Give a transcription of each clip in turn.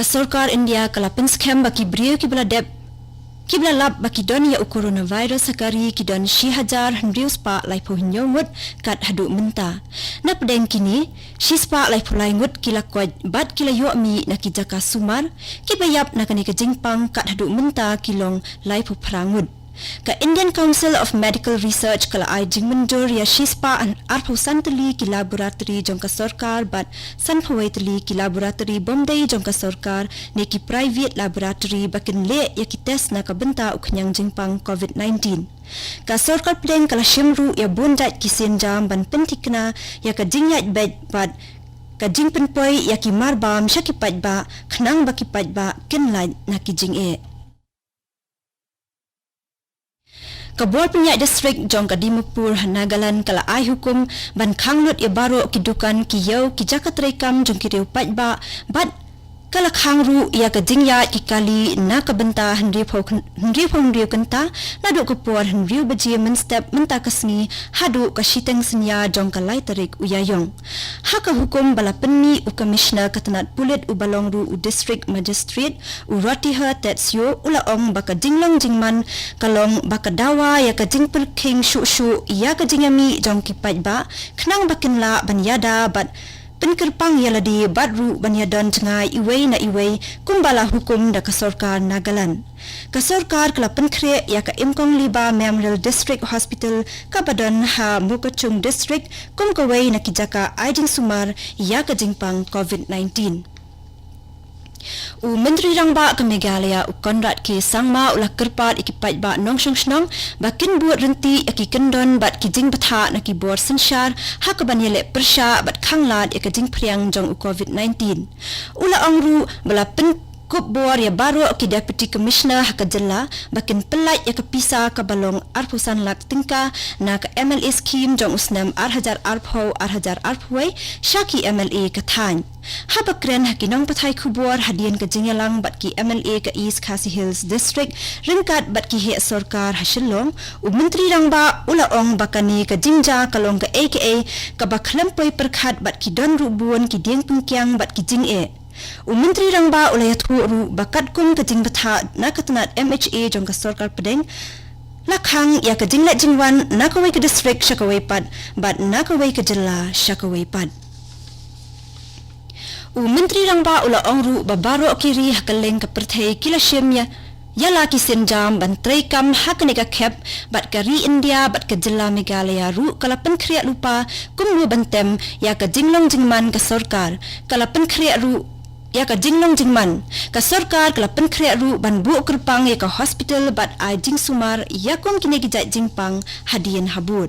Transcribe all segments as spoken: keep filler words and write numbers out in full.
Sorkar India ka la pynskhem ba ki briew kiba la dep, kiba la lap ba ki don ïa u coronavirus ha ka ri ki don shi hajar hynriew spah laiphew hynñiew ngut kat haduh mynta. Na pdeng kine, shi spah laiphew lai ngut ki la koit bad ki la ïoh mih na ki jaka sumar, kiba ïap na kane ka jingpang kat haduh mynta ki long laiphew phra ngut. Ka Indian Council of Medical Research ka la ai jingmynjur ïa shi spah arphew san tylli ki laboratory jong ka sorkar bad sanphew wei tylli ki laboratory bym dei jong ka sorkar ne ki private laboratory ba kin leh ïa ki test na ka bynta u khñiang jingpang covid nineteen. Ka sorkar pdeng ka la shim ruh ïa bun jait ki sienjam ban pynthikna ïa ka jingïaid beit bad ka jingpynpoi ïa ki marbam sha ki paidbah khnang ba ki paidbah kin lait na ki jingeh. Ka bor pynïaid district jong ka Dimapur ha Nagaland ka la ai hukum ban khang lut ïa baroh ki dukan, ki ïew, ki jaka treikam jong ki riew paidbah bad ka la khang ruh ïa ka jingïaid ki kali na ka bynta hynriewphew kyn-, hynriewphew hynriew kynta naduh ka por hynriew baje mynstep mynta ka sngi haduh ka shiteng synñia jong ka lai tarik u Ïaïong. Ha ka hukum ba la pynmih u Commissioner ka tnat pulit uba long ruh u District Magistrate, u Rotihar Tetsio u la ong ba ka jinglong jingman ka long ba ka dawa ïa ka jingpyrkhing shuh shuh ïa ka jingïamih jong ki paidbah khnang ba kin lah ban ïada bad pynkyrpang ïa lade bad ruh ban ïadon jngai iwei na iwei kumba la hukum da ka sorkar Nagaland. Ka sorkar ka la pynkhreh ïa ka Imkong Liba Memorial District Hospital kaba don ha Mokokchung District kum kawei na ki jaka ai jingsumar ïa ka jingpang covid nineteen. U Myntri Rangbah ka Meghalaya u Conrad K Sangma u la kyrpad ïa ki paidbah nongshong shnong ba kin bud ryntih ïa ki kyndon bad ki jingbthah na ki bor synshar ha kaban ïaleh pyrshah bad khanglad ïa ka jingphriang jong u covid nineteen. U la ong ruh ba la pynkup bor ïa baroh ki Deputy Commissioner ha ka jylla ba kin pyllait ïa ka pisa kaba long arphew san lak tyngka na ka M L A scheme jong u snem ar hajar arphew ar hajar arphew wei sha ki M L A ka thaiñ. Haba kren ha ki nongpathai khubor hadien ka jingïalang bad ki M L A ka East Khasi Hills District ryngkat bad ki heh sorkar ha Shillong, u Myntri Rangbah u la ong ba kane ka jingjia ka long kaei kaei kaba khlem poi pyrkhat bad ki don ruh bun ki dieng pynkiang bad ki jingeh. U Myntri Rangbah u la ïathuh ruh ba katkum ka jingbthah na ka tnat M H A jong ka sorkar pdeng, la khang ïa ka jingleit jingwan na kawei ka district sha kawei pat bad na kawei ka jylla sha kawei pat. U Myntri Rangbah u la ong ruh ba baroh ki ri ha kylleng ka pyrthei ki la shim ïa, ïa la ki sienjam ban treikam ha kane ka khep bad ka ri India bad ka jylla Meghalaya ruh ka la pynkhreh lypa kumno ban tem ïa ka jinglong jingman ka sorkar, ka la pynkhreh ruh ïa ka jinglong jingman. Ka sorkar ka la pynkhreh ruh ban buh kyrpang ïa ka hospital bad ai jingsumar ïa kum kine ki jait jingpang hadien habud.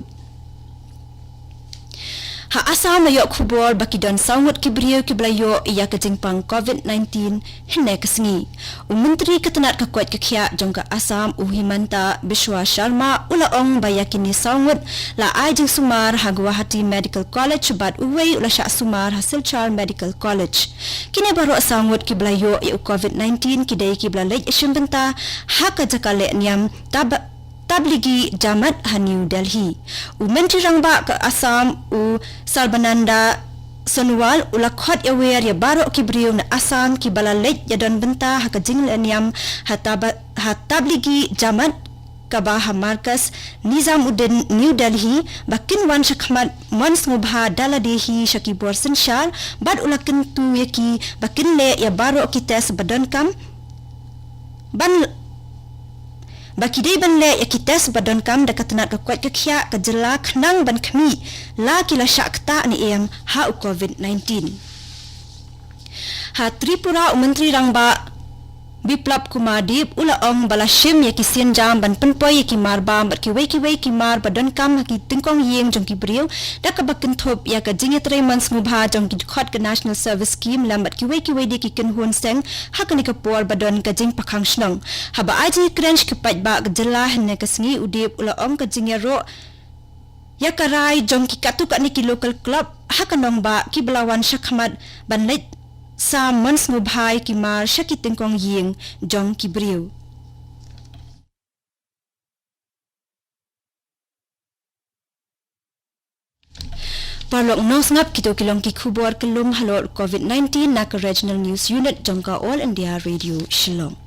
Ha Assam la ïoh khubor ba ki don saw ngut ki briew kiba la ïoh ïa ka jingpang covid nineteen hynne ka sngi. U Myntri ka tnat ka koit ka khiah jong ka Assam u Himanta Biswa Sharma u la ong ba ïa kine saw ngut la ai jingsumar ha Guwahati Medical College bad uwei u la shah sumar ha Silchar Medical College. Kine baroh saw ngut kiba la ïoh ïa u covid nineteen ki dei kiba la leit shim bynta ha ka jaka leh niam Tab-, Tablighi Jamaat ha New Delhi. U Myntri Rangbah ka Assam u Sarbananda Sonowal u la khot ïawer ïa baroh ki briew na Assam kiba la leit ïadon bynta ha ka jingleh niam ha Taba-, ha Tablighi Jamaat kaba ha Markaz Nizamuddin New Delhi ba kin wan shakhmat mon sngewbha da lade hi sha ki bor synshar bad u la kyntu ïa ki ba kin leh ïa baroh ki test ba donkam ban ba ki dei ban leh ïa ki test ba donkam da ka tnat ka koit ka khiah ka jylla khnang ban khmih la ki la shah ktah ne em ha u covid nineteen. Ha Tripura u Myntri Rangbah Biplab Kumar Deb u la ong ba la shim ïa ki sienjam ban pynpoi ïa ki marbam bad kiwei kiwei ki mar ba donkam ha ki tyngkong ïing jong ki briew da kaba kynthup ïa ka jingïatreilang sngewbha jong ki dkhot ka National Service Scheme lem bad kiwei kiwei de ki kynhun seng ha kane ka por ba don ka jingpakhang shnong. Haba ai jingkren sha ki paidbah ka jylla hynne ka sngi u Deb u la ong ka jingïaroh ïa ka rai jong ki katto katne ki local club ha ka nongbah kiba la wan shakhmat ban leit sam mon sngewbha ïa ki mar sha ki tyngkong ïing jong ki briew. Paralok nongsngap, kito ki long ki khubor kyllum halor covid nineteen na ka Regional News Unit jong ka All India Radio Shillong.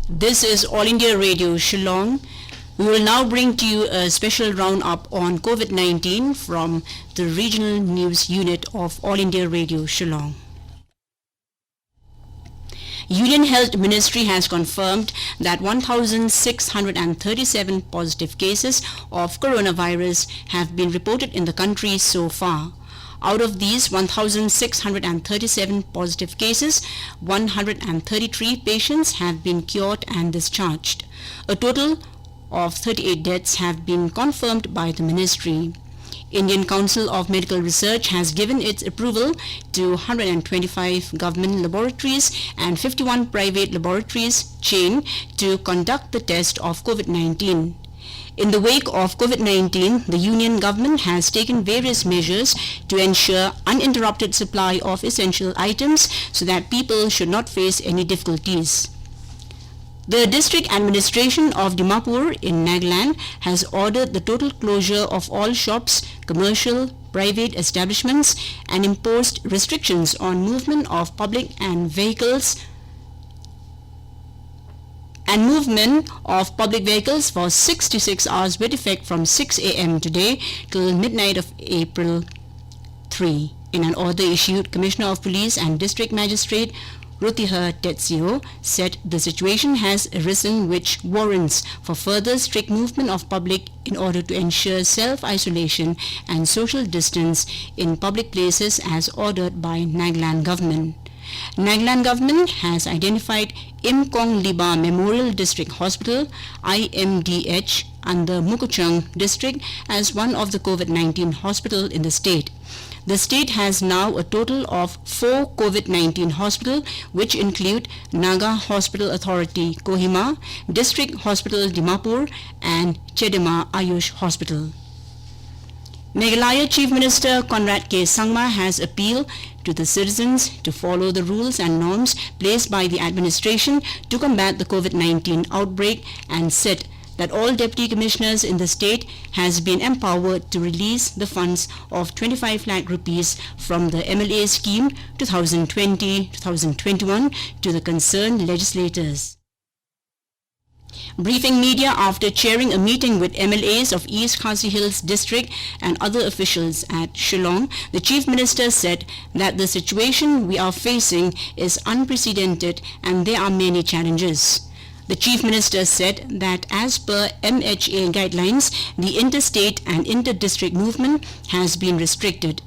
This is All India Radio Shillong. We will now bring to you a special roundup on covid nineteen from the Regional News Unit of All India Radio Shillong. Union Health Ministry has confirmed that one thousand six hundred and thirty-seven positive cases of coronavirus have been reported in the country so far. Out of these one thousand six hundred and thirty-seven positive cases, one hundred and thirty-three patients have been cured and discharged. A total of thirty-eight deaths have been confirmed by the ministry. Indian Council of Medical Research has given its approval to one hundred and twenty-five government laboratories and fifty-one private laboratories chain to conduct the test of covid nineteen. In the wake of covid nineteen, the union government has taken various measures to ensure uninterrupted supply of essential items so that people should not face any difficulties. The district administration of Dimapur in Nagaland has ordered the total closure of all shops, commercial, private establishments, and imposed restrictions on movement of public and vehicles and movement of public vehicles for sixty-six hours with effect from six a m today till midnight of April three. In an order issued, Commissioner of Police and District Magistrate Rutihar Tetsio said the situation has arisen which warrants for further strict movement of public in order to ensure self-isolation and social distance in public places as ordered by Nagaland government. Nagaland government has identified Imkong Liba Memorial District Hospital, I M D H, under Mukuchang district as one of the covid nineteen hospital in the state. The state has now a total of four covid nineteen hospital, which include Naga Hospital Authority Kohima, District Hospital Dimapur, and Chedema Ayush Hospital. Meghalaya Chief Minister Conrad K Sangma has appealed to the citizens to follow the rules and norms placed by the administration to combat the covid nineteen outbreak and said that all deputy commissioners in the state has been empowered to release the funds of twenty-five lakh rupees from the M L A scheme two thousand twenty two thousand twenty-one to the concerned legislators. Briefing media after chairing a meeting with M L As of East Khasi Hills District and other officials at Shillong, the Chief Minister said that the situation we are facing is unprecedented and there are many challenges. The Chief Minister said that as per M H A guidelines, the interstate and inter-district movement has been restricted.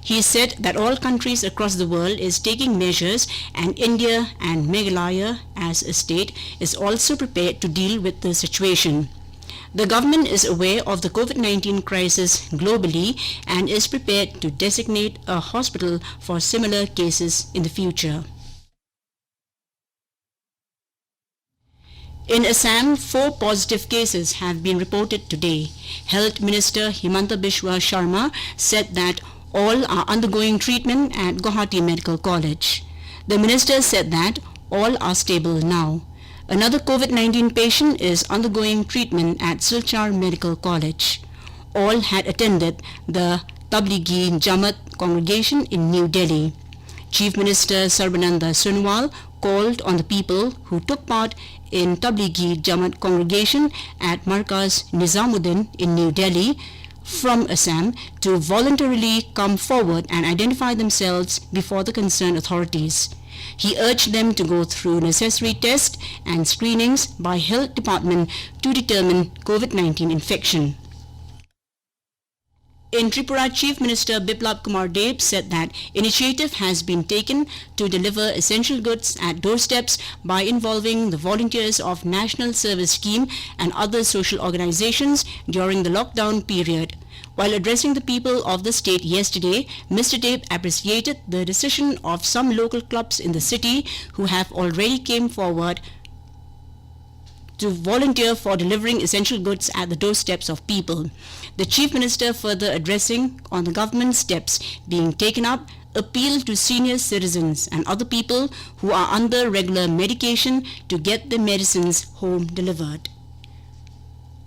He said that all countries across the world is taking measures and India and Meghalaya as a state is also prepared to deal with the situation. The government is aware of the covid nineteen crisis globally and is prepared to designate a hospital for similar cases in the future. In Assam, four positive cases have been reported today. Health Minister Himanta Biswa Sharma said that all are undergoing treatment at Guwahati Medical College. The minister said that all are stable now. Another covid nineteen patient is undergoing treatment at Silchar Medical College. All had attended the Tablighi Jamaat congregation in New Delhi. Chief Minister Sarbananda Sonowal called on the people who took part in Tablighi Jamaat congregation at Markaz Nizamuddin in New Delhi from Assam to voluntarily come forward and identify themselves before the concerned authorities. He urged them to go through necessary tests and screenings by health department to determine covid nineteen infection. In Tripura, Chief Minister Biplab Kumar Deb said that initiative has been taken to deliver essential goods at doorsteps by involving the volunteers of National Service Scheme and other social organizations during the lockdown period. While addressing the people of the state yesterday, Mister Deb appreciated the decision of some local clubs in the city who have already came forward to volunteer for delivering essential goods at the doorsteps of people. The Chief Minister further addressing on the government steps being taken up appeal to senior citizens and other people who are under regular medication to get the medicines home delivered.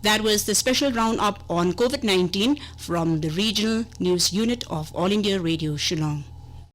That was the special roundup on COVID nineteen from the Regional News Unit of All India Radio Shillong.